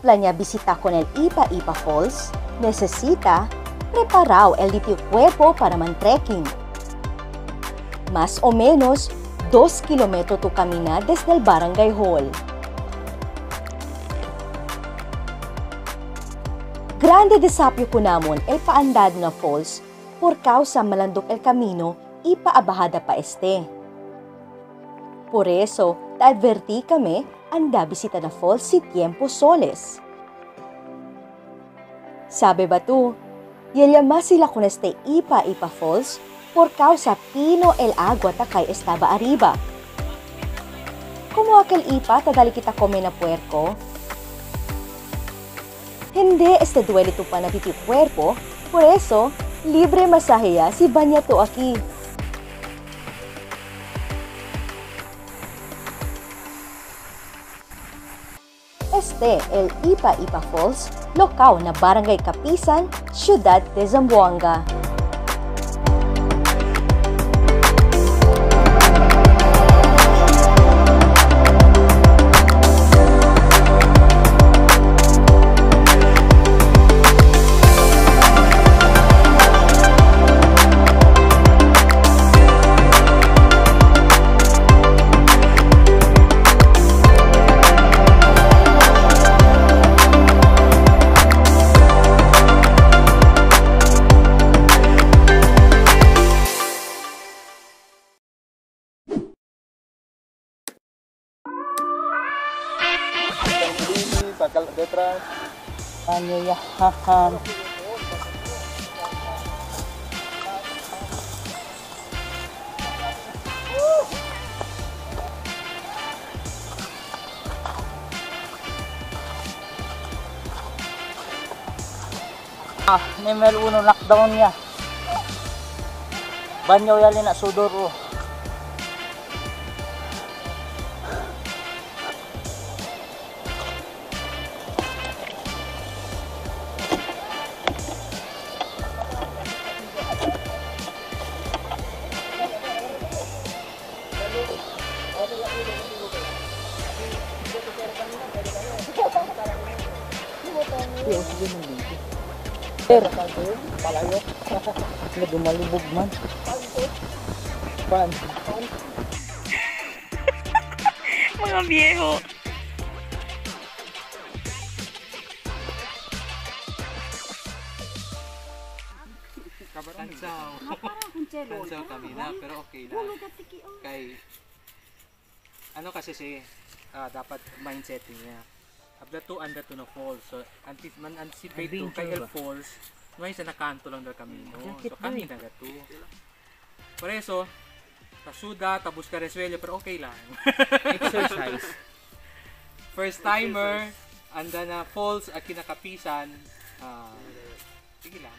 Planea visita con el Ipa Ipa Falls, necesita preparao el litio cuerpo para man trekking. Más o menos 2 kilómetros tu camina desde el Barangay Hall. Grande desapio kunamon el paandad na falls por causa malandok el camino y paabahada pa este. Por eso, taadverti kami anda bisita na falls si tiempo soles. Sabe ba tu, yelyama sila con este Ipa Ipa Falls por causa pino el agua takay estaba arriba. Como aquel ipa tadali kita come na puerco? Hindi este duele tu pa na titi cuerpo, por eso, libre masaje ya si baña to aquí. Este el Ipa Ipa Falls, local na Barangay Capisan, Ciudad de Zamboanga. Detrás. Numero 1 lockdown niya. Banyo yali na sudor. Dumalubog man. Pan. Mga viejo. Kansaw. Kansaw kami na, pero okay na. Kay, ano kasi si, dapat mindset niya. Abla to, anda to na falls. So, man anticipate to, kay el falls, may isa na kanto lang dal camino. So, kami na gato. Por eso, kasuda, tapos ka resuelyo, pero okay lang. Exercise. First timer, anda na falls at kinakapisan, sige lang.